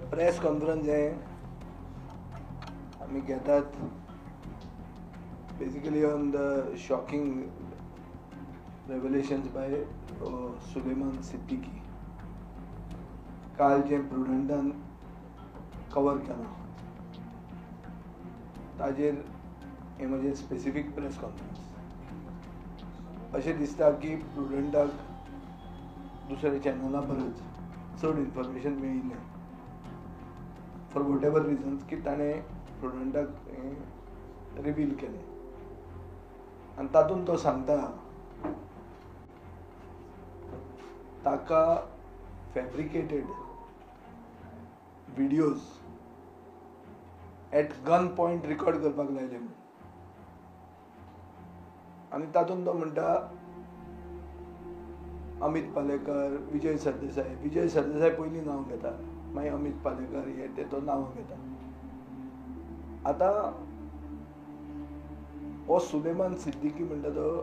Press conference हे आमी घेतात basically on the shocking revelations by Suleman Siddiqui. काल जें प्रुडंटान कवर केलां ताजेर हें म्हजें स्पेसिफीक प्रेस कॉन्फरन्स. अशें दिसता की प्रुडंटाक दुसऱ्या चॅनला परस चड इन्फॉर्मेशन मेळिल्लें फॉर what ever reasons की ताणें प्रुडंटाक हें रिवील केलें आनी तातूंत तो सांगता ताका fabricated videos at gun point record करपाक लायले म्हूण. आनी तातूंत तो म्हणटा अमित पालेकर, विजय सरदेसाय, विजय सरदेसाय पयलीं नांव घेता, मागीर अमित पालेकर हे ते तो नांव घेता. आतां हो सुलेमान सिद्दीकी म्हणटा तो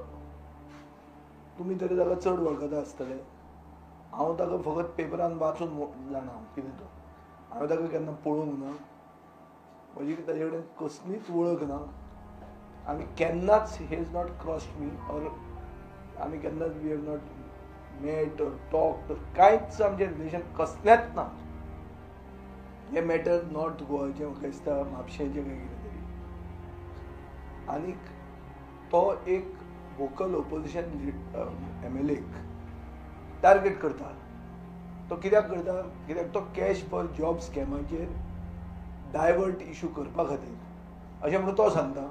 तुमी तरी ताका चड वळखता आसतले, हांव ताका फकत पेपरान वाचून जाणा कितें तो, हांवें ताका केन्ना पळोवंक ना, म्हजी ताजे कडेन कसलीच वळख ना, आमी केन्नाच he has not crossed me or आमी केन्नाच we have not met or talk, कांयच आमचें रिलेशन कसलेंच ना. हें मॅटर नॉर्थ गोवाचें म्हाका दिसता म्हापशेंचें काय कितें तरी. आनीक तो एक वोकल ओपोजिशन एमएलएक टार्गेट करता. तो कित्याक करता? कित्याक तो कॅश फॉर जॉब स्कॅमाचेर डायवर्ट इशू करपा खातीर अशें म्हणून तो सांगता.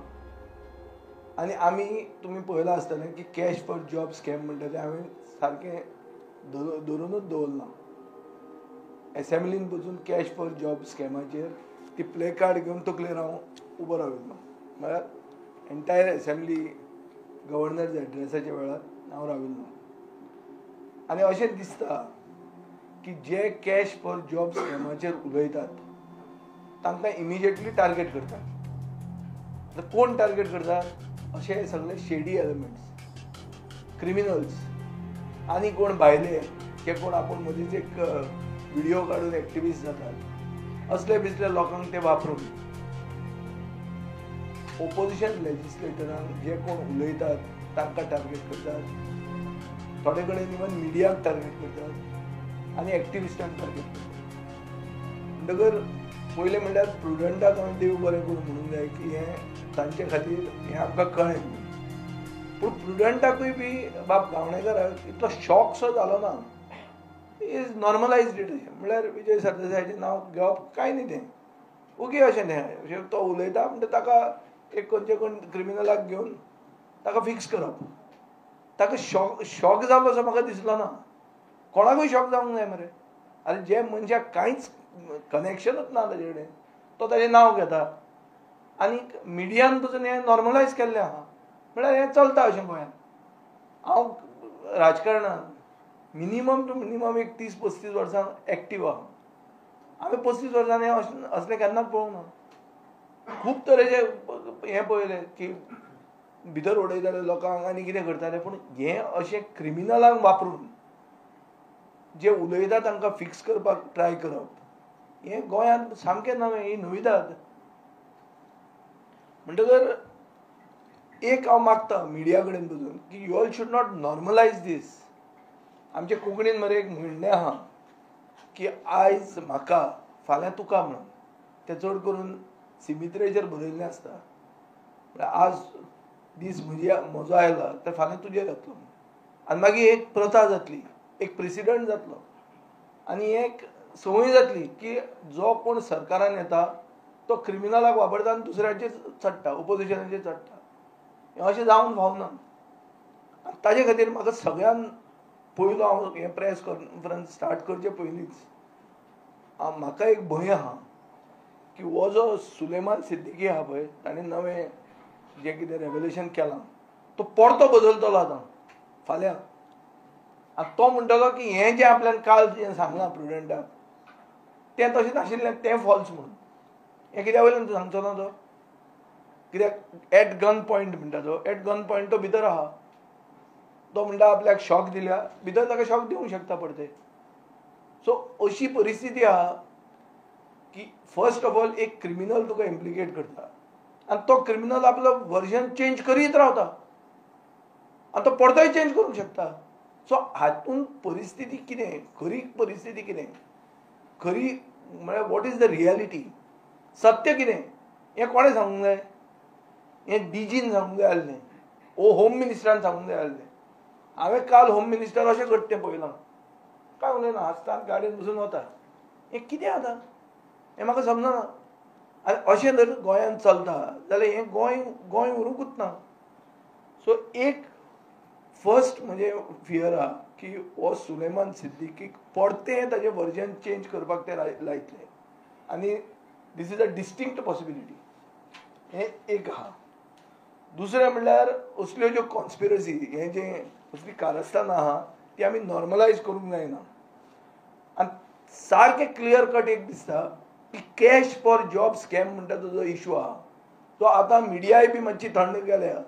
आनी आमी तुमी पळयलां आसतलें की कॅश फॉर जॉब स्कॅम म्हणटा तें हांवें सारकें धरुनूच दवरलां. एसेंब्लीन पसून कॅश फॉर जॉब स्कॅमाचेर ती प्ले कार्ड घेवन तकलेर हांव उबो राविल्लो, म्हळ्यार एंटायर एसेंब्ली गव्हर्नर एड्रेसाच्या वेळार हांव राविल्लो. आनी अशें दिसता की जे कॅश फॉर जॉब स्कॅमाचेर उलयतात तांकां इमिजिएटली टार्गेट करतात. कोण टार्गेट करतात? अशे सगळे शेडी एलिमेंट्स, क्रिमिनल्स आनी कोण भायले जे कोण आपूण मदींच एक व्हिडिओ काडून एक्टिविस्ट जातात असले बिसले लोकांक ते वापरून ओपोजिशन लेजिस्लेटरांक जे कोण उलयतात तांकां टार्गेट करतात, थोडे कडेन इवन मिडियाक टार्गेट करतात आनी एक्टिविस्टांक टार्गेट करतात. म्हणटकर पयलें म्हणल्यार प्रुडंटाक हांवें देव बरें करूं म्हणूंक जाय की हें तांचे खातीर हें आमकां कळ्ळें. पूण प्रुडंटाकूय बी बाब गावणेकराक इतलो शॉकसो जालो ना, is normalised it. अशें म्हणल्यार विजय सरदेसायाचें नांव घेवप कांय न्ही, तें ओगी अशें न्ही, अशें तो उलयता म्हणटा ताका एक खंयचे कोण क्रिमिनलाक घेवन ताका फिक्स करप, ताका शॉक जालो असो म्हाका दिसलो ना. कोणाकूय शॉक जावंक जाय मरे. आनी जे मनशाक कांयच कनेक्शनूच ना ताजे कडेन तो ताजें नांव घेता. आनी मिडियान पसून हें नॉर्मलायज केल्लें आहा, म्हळ्यार हें चलता अशें गोंयांत. हांव राजकारणान मिनिमम टू मिनिमम एक 30-35 वर्सां एक्टीव आहा. हांवें 35 वर्सां हें असलें केन्नाच पळोवंक ना. खूब तरेचे हें पळयलें की भितर उडयताले लोकांक आनी कितें करताले, पूण हें अशें क्रिमिनलांक वापरून जे उलयता तांकां फिक्स करपाक ट्राय करप हें गोंयांत सामकें नवें, ही नविदाद. म्हणटकर एक हांव मागता मिडिया कडेन पसून की you all should not normalise this. आमचे कोंकणीन मरे एक म्हणणें आहा की आयज म्हाका फाल्यां तुका म्हणून, तें चड करून सिमित्रेचेर बरयल्लें आसता. म्हळ्यार आज दीस म्हजो आयला तर फाल्यां तुजेर जातलो, आनी मागीर एक प्रथा जातली, एक प्रेसिडंट जातलो आनी एक संवय जातली की जो कोण सरकारान येता तो क्रिमिनलाक वापरता आनी दुसऱ्याचेर चडटा, ओपोजिशनाचेर चडटा. हें अशें जावंक फावना. आनी ताजे खातीर म्हाका सगळ्यान पयलो हांव हें प्रेस कॉन्फरन्स स्टार्ट करचे पयलींच म्हाका एक भंय आहा की हो जो सुलेमान सिद्दीकी आहा पळय ताणें नवें जें कितें रेवल्युशन केलां तो परतो बदलतलो आतां फाल्यां. आनी तो म्हणटलो की हें जें आपल्यान काल जें सांगलां प्रुडंटाक तें तशें नाशिल्लें, तें फॉल्स म्हणून. हें कित्या वयल्यान तो सांगचो ना तो? कित्याक एट गन पॉयंट म्हणटा तो, एट गन पॉयंट तो भितर आहा. तो म्हणटा आपल्याक शॉक दिल्या, भितर ताका शॉक दिवंक शकता परते. सो अशी परिस्थिती आहा. की फर्स्ट ऑफ ऑल एक क्रिमिनल तुका इम्प्लिकेट करता आनी तो क्रिमिनल आपलो वर्जन चेंज करीत रावता आनी तो परतोय चेंज करूंक शकता. सो हातून परिस्थिती कितें, खरी परिस्थिती कितें, खरी म्हळ्यार what is the reality, सत्य कितें हें कोणें सांगूंक जाय? हें डीजीन सांगूंक जाय आसलें, ओ होम मिनिस्टरान सांगूंक जाय आसलें. हांवें काल होम मिनिस्टर अशें करता तें पळयलां, काय उलयना, हांसता, गाडयेन बसून वता. हें कितें आतां हें म्हाका समजना. आनी अशें जर गोंयांत चलता जाल्यार हें गोंय गोंय उरूंकूच ना. सो एक फर्स्ट म्हणजे फियर आहा की हो सुलेमान सिद्दीकीक परतें ताजें वर्जन चेंज करपाक ते लायतले आनी this is a distinct possibility, हें एक आहा. दुसरें म्हणल्यार असल्यो ज्यो कॉन्स्पिरसी, हें जें असली कारस्थानां आहा ती आमी नॉर्मलायज करूंक जायना. आनी सारकें क्लियर कट एक दिसता की कॅश फॉर जॉब स्कॅम म्हणटा तो जो इशू आहा तो आतां मिडियाय बी मातशी थंड गेल्या.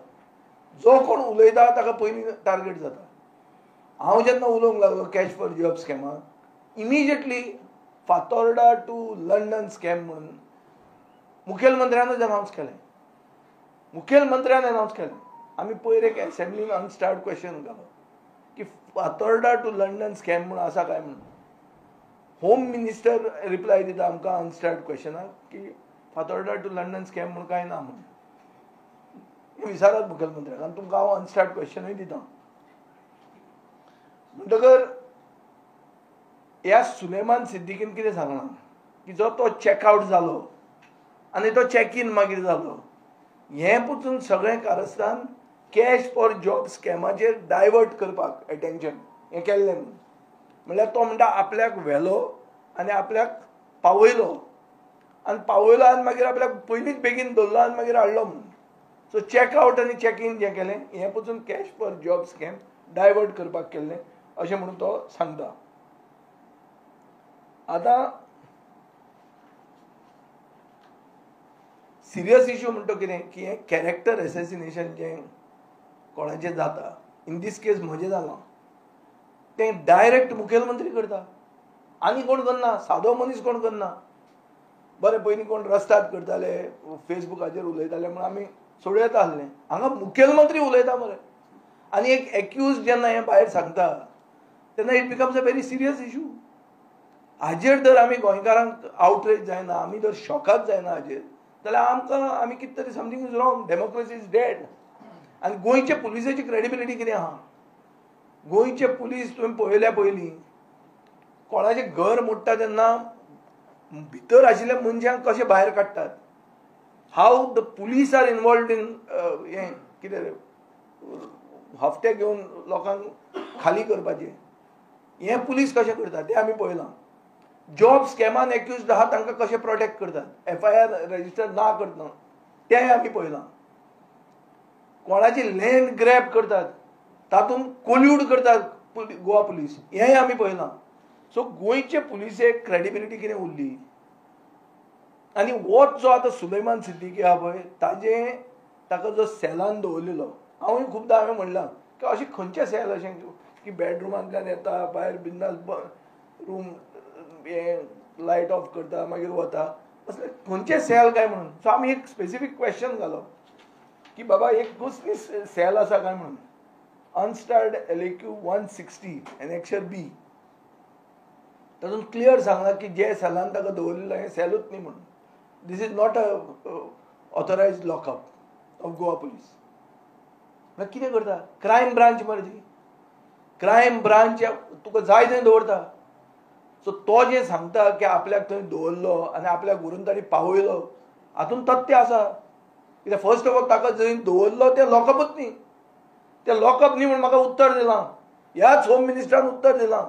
जो कोण उलयता ताका पयलीं टार्गेट जाता. हांव जेन्ना उलोवंक लागलो कॅश फॉर जॉब स्कॅमाक, immediately Fatorda to London scam म्हणून मुखेलमंत्र्यानूच अनावन्स केलें, मुखेलमंत्र्यान अनावन्स केलें. आमी पयर एक एसेंब्लीन अनस्टार्ड क्वेश्चन घालो की फातोर्डा टू लंडन स्कॅम म्हणून आसा काय म्हणून. होम मिनिस्टर रिप्लाय दिता आमकां अनस्टार्ड क्वेश्चनाक की फातोर्डा टू लंडन स्कॅम म्हणून कांय ना म्हणून. विचारात मुखेलमंत्र्याक आनी तुमकां हांव अनस्टार्ड क्वेश्चनूय दिता. म्हणटकर ह्या सुलेमान सिद्दीकीन कितें सांगलां की जो तो चॅकआवट जालो आनी तो चॅक इन मागीर जालो, हें पसून सगळें कारस्थान कॅश फॉर जॉब स्कॅमाचेर डायवर्ट करपाक एटेन्शन हें केल्लें म्हणून. म्हणल्यार तो म्हणटा आपल्याक व्हेलो आनी आपल्याक पावयलो आनी पावयलो आनी मागीर आपल्याक पयलींच बेगीन धरलो आनी मागीर हाडलो म्हणून. सो चॅकआवट आनी चॅक इन जें केलें हें पसून cash for job scam divert करपाक केल्लें अशें म्हणून तो सांगता. आतां सिरियस इशू म्हणटा कितें की हें कॅरेक्टर एसेसिनेशन जें कोणाचें जाता, इन दीस केस म्हजें जालां, तें डायरेक्ट मुखेलमंत्री करता आनी कोण करना, सादो मनीस कोण करना. बरें पयलीं कोण रस्त्यार करताले, फेसबुकाचेर उलयताले म्हूण आमी सोडूं येता आसलें, हांगा मुखेलमंत्री उलयता मरे. आनी एक एक्यूज जेन्ना हें भायर सांगता तेन्ना it becomes a very serious issue. हाजेर जर आमी गोंयकारांक आवटरेज जायना, आमी जर शॉकात जायना हाजेर, जाल्यार आमकां आमी कितें तरी something is wrong, democracy is dead. आनी गोंयचे पुलिसेची क्रेडिबिलिटी कितें आहा? गोंयचे पुलीस तुवें पळयल्या पयलीं कोणाचें घर मोडटा तेन्ना भितर आशिल्ल्या मनशांक कशें भायर काडटात, how the police are involved in हें कितें हफ्ते घेवन लोकांक खाली करपाचें, हें पुलीस कशें करतात तें आमी पळयलां. जॉब स्कॅमान एक्यूज्ड आहा तांकां कशें प्रोटेक्ट करतात, एफआयआर रजिस्टर ना करतना तेंय आमी पळयलां. कोणाची लँड ग्रॅब करतात तातूंत कोल्यूड करतात गोवा पुलीस, हेंय आमी पळयलां. सो गोंयचे पुलिसेक क्रेडिबिलिटी कितें उरली? आनी वच जो आतां सुलेमान सिद्दीकी आहा पळय ताजें ताका जो सेलान दवरलेलो, हांवूय खुबदां हांवें म्हणलां की अशें खंयचें सेल अशें की बेडरुमांतल्यान येता भायर बिंदास रूम हें लायट ऑफ करता मागीर वता, असलें खंयचें सेल काय म्हणून. सो आमी एक स्पेसिफीक क्वेश्चन घालो की बाबा एक कसली सेल आसा काय म्हणून. Unstarred LAQ 160 annexure B, तातूंत क्लियर सांगलां की जे सेलान ताका दवरलेलो हें सेलूच न्ही म्हणून. This is not a authorised lockup of Goa police. म्हळ्यार कितें करता क्रायम ब्रांच मरे ती, क्रायम ब्रांच तुका जाय थंय दवरता. सो तो जें सांगता की आपल्याक थंय दवरलो आनी आपल्याक व्हरून ताणी पावयलो, हातूंत तथ्य आसा. कित्याक फर्स्ट ऑफ ऑल ताका जंय दवरलो तें लॉकअपूच न्ही, तें लॉकअप न्ही म्हूण म्हाका उत्तर दिलां, ह्याच होम मिनिस्टरान उत्तर दिलां.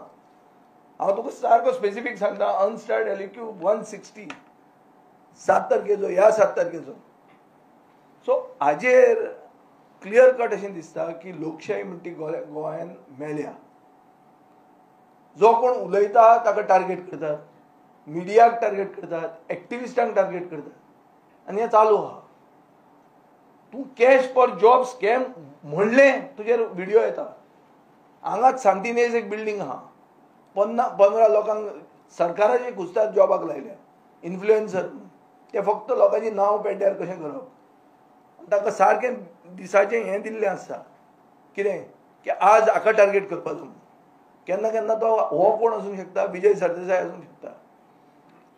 हांव तुका सारको स्पेसिफीक सांगता, अनस्टार्ड LAQ 160 7 तारखेचो, ह्या 7 तारखेचो. सो हाजेर क्लियर कट अशें दिसता की लोकशाही म्हणटी गोंयान मेल्या. जो कोण उलयता ताका टार्गेट करतात, मिडियाक टार्गेट करतात, एक्टिविस्टांक टार्गेट करतात आनी हें चालू आहा. तूं कॅश फॉर जॉब स्कॅम म्हणलें तुजेर व्हिडियो येता. हांगाच सांतिनेज एक बिल्डींग आहा, 15 लोकांक सरकाराचे कुस्ताद जॉबाक लायल्या, इन्फ्लुएन्सर ते फक्त लोकांची नांव पेड्ड्यार कशें करप, ताका सारकें दिसाचें हें दिल्लें आसता कितें की आज हाका टार्गेट करपाचो म्हणून. केन्ना केन्ना तो हो कोण आसूंक शकता, विजय सरदेसाय आसूंक शकता,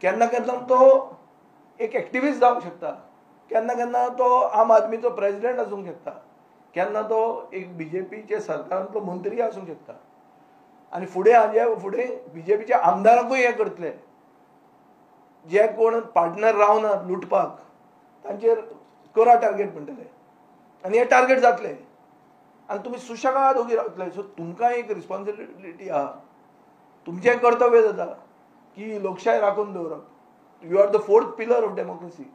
केन्ना केन्ना तो एक एक्टिविस्ट जावंक शकता, केन्ना केन्ना तो आम आदमीचो प्रेजिडेंट आसूंक शकता, केन्ना तो एक बीजेपीचे सरकारांतलो मंत्री आसूंक शकता. आनी फुडें हाजे फुडें बीजेपीच्या आमदारांकूय हें करतले, जे कोण पार्टनर रावना लुटपाक तांचेर करा टार्गेट म्हणटले आनी हे टार्गेट जातले आनी तुमी सुशेगाद ओगी रावतले. सो तुमकां एक रिस्पॉन्सिबिलिटी आहा, तुमचें कर्तव्य जाता की लोकशाय राखून दवरप. You are the fourth pillar of democracy,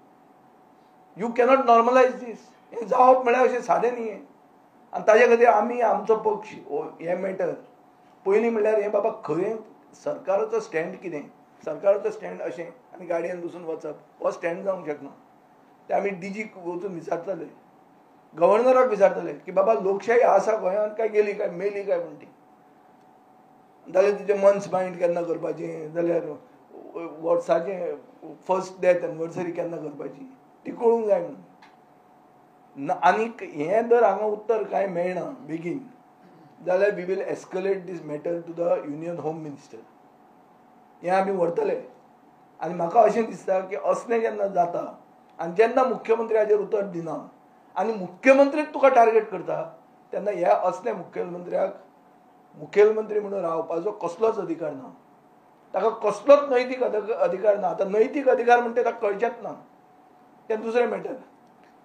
you cannot normalise this. हें जावप म्हळ्यार अशें सादें न्ही हें. आनी ताजे खातीर आमी आमचो पक्ष हें मॅटर पयलीं म्हणल्यार हें बाबा खरें सरकाराचो स्टँड कितें, सरकाराचो स्टँड अशें आनी गाडयेन बसून वचप हो स्टँड जावंक शकना. ते आमी डीजीक वचून विचारतले, गव्हर्नराक विचारतले की बाबा लोकशाही आसा गोंयांत काय गेली काय मेली काय म्हण ती, जाल्यार तिचें मंथ्स बायंड केन्ना करपाचें, जाल्यार वर्साचें फर्स्ट डेथ एनिवर्सरी केन्ना करपाची ती कळूंक जाय म्हणून. आनीक हें जर हांगा उत्तर कांय मेळना बेगीन जाल्यार we will escalate this matter to the union home minister. हें आमी व्हरतले. आनी म्हाका अशें दिसता की असलें जेन्ना जाता आनी जेन्ना मुख्यमंत्री हाजेर उतर दिना आनी मुख्यमंत्रीच तुका टार्गेट करता तेन्ना ह्या असल्या मुख्यमंत्र्याक मुखेलमंत्री म्हणून रावपाचो कसलोच अधिकार ना, ताका कसलोच नैतीक अधिकार ना. आतां नैतीक अधिकार म्हणटा ताका कळचेंच ना, तें दुसरें मॅटर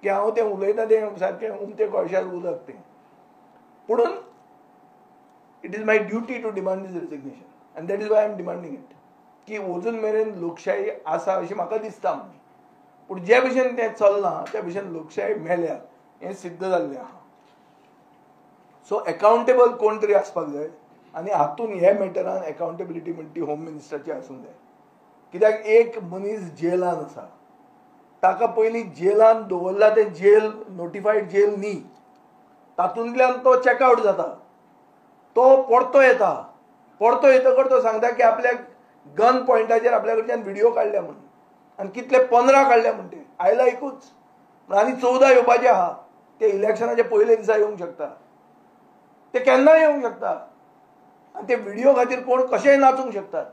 की हांव तें उलयता तें सारकें उमतें कोळशार उदक तें. पुणून it is my duty to demand this resignation and that is why I am demanding it. की अजून मेरेन लोकशाही आसा अशें म्हाका दिसता म्हणून, पूण जे भशेन तें चल्लां त्या भशेन लोकशाही मेल्या हें सिद्ध जाल्लें आहा. सो एकाउंटेबल कोण तरी आसपाक जाय आनी हातून ह्या मॅटरान एकाउंटेबिलिटी म्हणटी होम मिनिस्टराची आसूंक जाय. कित्याक एक मनीस जेलान आसा, ताका पयलीं जेलान दवरला तें जेल नोटिफायड जेल न्ही, तातूंतल्यान तो चॅकआवट जाता, तो परतो येता, परतो येतकर तो सांगता की आपल्याक गन पॉयंटाचेर आपल्या कडच्यान व्हिडिओ काडल्या म्हणून, आनी कितले 15 काडल्या म्हणटे आयला एकूच आनी 14 येवपाचे आहा, ते इलेक्शनाच्या पयले दिसा येवंक शकता, ते केन्नाय येवंक शकता आनी ते व्हिडिओ खातीर कोण कशेंय नाचूंक शकतात.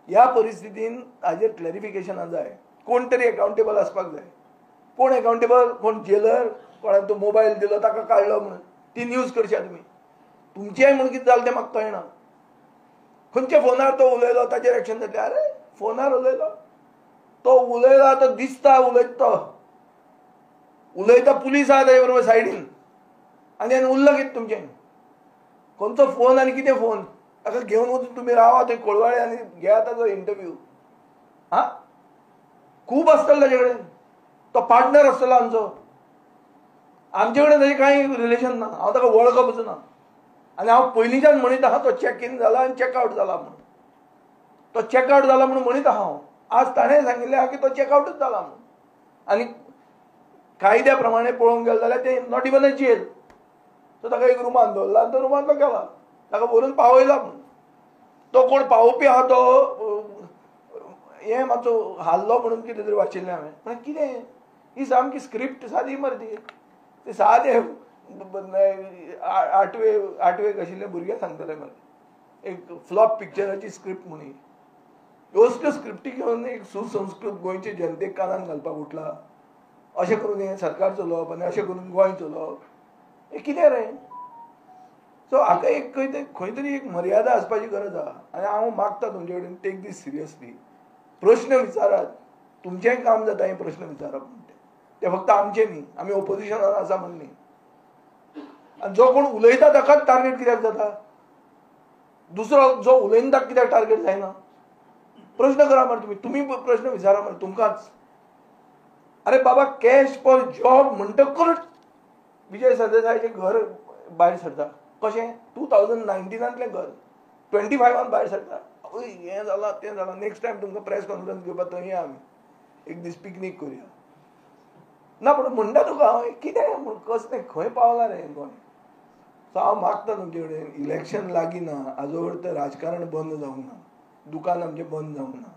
ह्या परिस्थितीन हाजेर क्लॅरिफिकेशनां जाय, कोण तरी एकाउंटेबल आसपाक जाय. कोण एकाउंटेबल? कोण जेलर, कोणाक तो मोबायल दिलो ताका काडलो म्हणून ती न्यूज करशात तुमी, तुमचेंय म्हणून कितें जालें तें म्हाका कळना. खंयच्या फोनार तो उलयलो ताचेर एक्शन जातलें? अरे फोनार उलयलो तो, उलयला तो दिसता उलयता तो उलयता, पुलीस आहा ताजे बरोबर सायडीन आनी आनी उरलां कितें तुमचें? खंयचो फोन आनी कितें फोन? ताका घेवन वचून तुमी रावा थंय कोळवाळे आनी घेया ताजो इंटरव्यू. आं खूब आसतलो ताजे कडेन, तो पार्टनर आसतलो आमचो, आमचे कडेन ताजें कांय रिलेशन ना, हांव ताका वळखपच ना. आनी हांव पयलींच्यान म्हणीत आहा तो चॅक इन जाला आनी चॅकआवट जाला म्हणून, तो चॅकआवट जाला म्हणून म्हणीत आहा हांव. आज ताणें सांगिल्लें आहा की तो चॅकआवटूच जाला म्हणून. आनी कायद्या प्रमाणे पळोवंक गेलें जाल्यार तें not even a jail, तो ताका एक रुमान दवरला आनी तो रुमांतलो गेला, ताका व्हरून पावयला म्हणून. तो कोण पावोवपी आहा तो हें मातसो हाल्लो म्हणून कितें तरी वाचिल्लें हांवें. पण कितें ही सामकी स्क्रिप्ट सादी मरे ती, ते सादे आठवेक आशिल्ले भुरगे सांगतले मरे, एक फ्लॉप पिक्चराची स्क्रिप्ट म्हणून. ह्यो असल्यो स्क्रिप्टी घेवन एक सुसंस्कृत गोंयचे जनतेक कानान घालपाक उठला, अशें करून हें सरकार चलोवप आनी अशें करून गोंय चलोवप हें कितें रे? सो हाका एक खंय तरी एक मर्यादा आसपाची गरज आहा. आनी हांव मागता तुमचे कडेन टेक दीस सिरियसली, प्रश्न विचारात, तुमचेंय काम जाता हें प्रश्न विचारप म्हणटे ते फक्त आमचें न्ही, आमी ओपोजिशनान आसा म्हण न्ही. आनी जो कोण उलयता ताकाच टार्गेट कित्याक जाता, दुसरो जो उलयना ताका कित्याक टार्गेट जायना? प्रश्न करा मरे तुमी, तुमी प्रश्न विचारा मरे तुमकांच. अरे बाबा कॅश फॉर जॉब म्हणटकच विजय सरदेसायाचें घर भायर सरता कशें? 2019 घर 25 भायर सरता, हें जालां तें जालां. नेक्स्ट टायम तुमकां प्रेस कॉन्फरन्स घेवपाक थंय या आमी, एक दीस पिकनीक करुया. ना पूण म्हणटा तुका हांव कितें म्हूण कसलें खंय पावलां रे गोंय. सो हांव मागता तुमचे कडेन, इलेक्शन लागीं ना, आजोवर तर राजकारण बंद जावंक ना, दुकान आमचें बंद जावंक ना,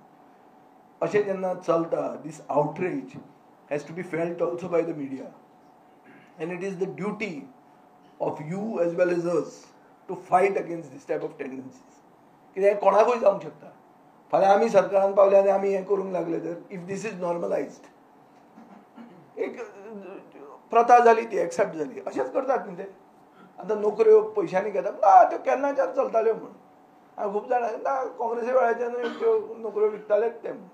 अशें जेन्ना चलता, this outrage has to be felt also by the media, and it is the duty of you as well as us to fight against this type of tendencies. कित्याक कोणाकूय जावंक शकता. फाल्यां आमी सरकारान पावले आनी आमी हें करूंक लागले तर, if this is normalised, एक प्रथा जाली, ती एक्सेप्ट जाली, अशेंच करतात न्ही ते. आतां नोकऱ्यो पयशांनी घेतात ना, त्यो केन्नाच्यान चलताल्यो म्हूण. हांवें खूब जाणां ना, काँग्रेसी वेळाच्यान त्यो नोकऱ्यो विकतालेच ते म्हूण.